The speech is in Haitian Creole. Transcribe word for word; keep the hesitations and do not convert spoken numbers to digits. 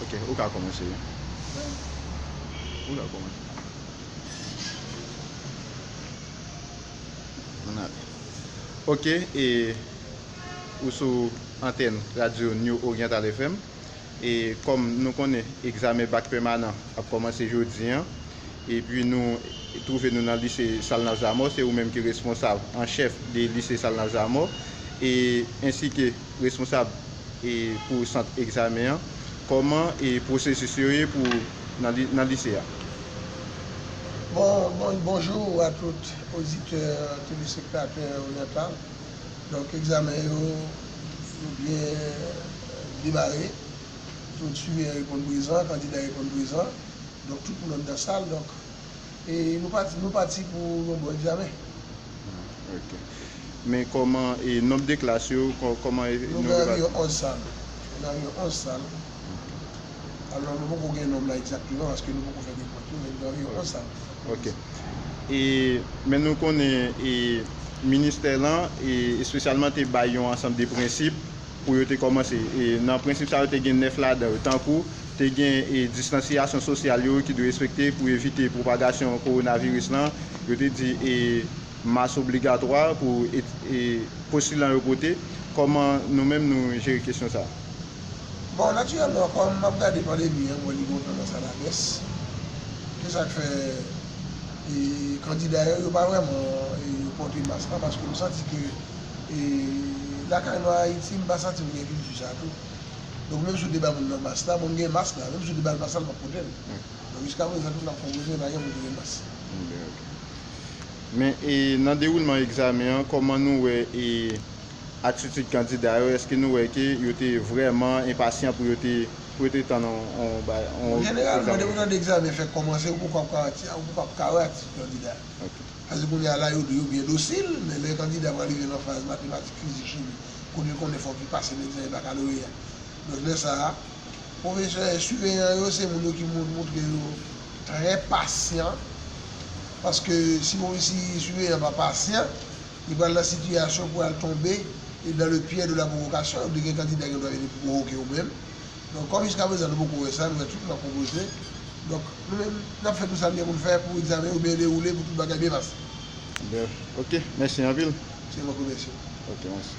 Ok, ou ka kòmanse wi. Ou ka kòmanse. Ann ale. Ok, e ou sou antèn radyo New Oriental F M. E kòm nou konnen egzamen bak pèmanan ap kòmanse jodi a, epi nou twouve nou nan lise Salnav Zamò, se ou menm ki responsab an chèf de lise Salnav Zamò, e ensi ke responsab e pou sant egzamen an, kòman e pwosesis yo ye pou nan, li- nan lise a? Bon, bon, bonjou a tout oditè, telespektatè Oryantal. Donk, egzamen yo, yo byen demare. Tout siveyan reponn prezan, kandida reponn prezan. Donk, tout moun anndan sal. Donk, e nou pati, nou pati pou yon bon egzamen. Ok. Men kòman e nonb de klas yo, kò- kòman e Nou gen anviwon onz sal. Nou gen anviwon onz sal. Alò, nou poko gen nonb la egzakteman paske nou poko fè dekont yo, men nou gen anviwon onz sal. Ok. E men nou konnen e ministè lan e espesyalman te bay yon ansanm de prensip pou yo te kòmanse. E nan prensip sa yo te gen nèf ladan yo, tankou te gen e distansyasyon sosyal yo ki dwe respekte pou evite pwopagasyon kowonaviris lan. Yo te di e mas obligatwa pou e, e postilan yo pote. Kòman nou menm nou jere kesyon sa? Bon, natirèlman, kòm m ap gade pandemi an, mwen li gon tandans a la bès. Se sa k fè e, kandida yo, yo pa vrèman e, yo pote mas la paske m santi ke e, lakay nou Ayiti, m pa santi m gen kilti sa tou. Donk, menm si w te ba moun nan mas la, bon, m gen mas la, menm si w te ba l mas la, l p ap pote l. Donk, jiska prezan, tout n ap konpoze, pa gen moun ki gen mas. Men e nan dewoulman egzamen an, kòman nou wè e atitid kandida yo? Èske nou wè ke yo te vrèman enpasyan pou yo te, pou yo te tann on, on, ba- on Jeneralman, depi w tande egzamen fèk kòmanse, ou poko ap ka wè ati- ou poko ap ka wè atitid kandida. Paske kounye a la, yo, yo byen dosil, men lè kandida pral rive nan faz matematik, fizik, chimi, kote l konnen fòk li pase nan egzamen bakaloreya. Donk, lè sa a, pwofesè, siveyan yo, se moun yo ki moun- montre yo trè pasyan. Paske si, si siveyan pa pasyan, li pral nan sitiyasyon pou al tonbe e dans le piège de la provocation. Ou te gen kandida ki gen dwa vini pwovoke ou menm. Donk, kòm jiska prezan nou poko wè sa, nou wè tout n ap konpoze. Donk, nou menm, n ap fè tout sa n gen pou n fè pou egzamen yo byen dewoule, pou tout bagay byen pase. Ok, mèsi anpil. Se mwen k remèsye w. Ok, mèsi.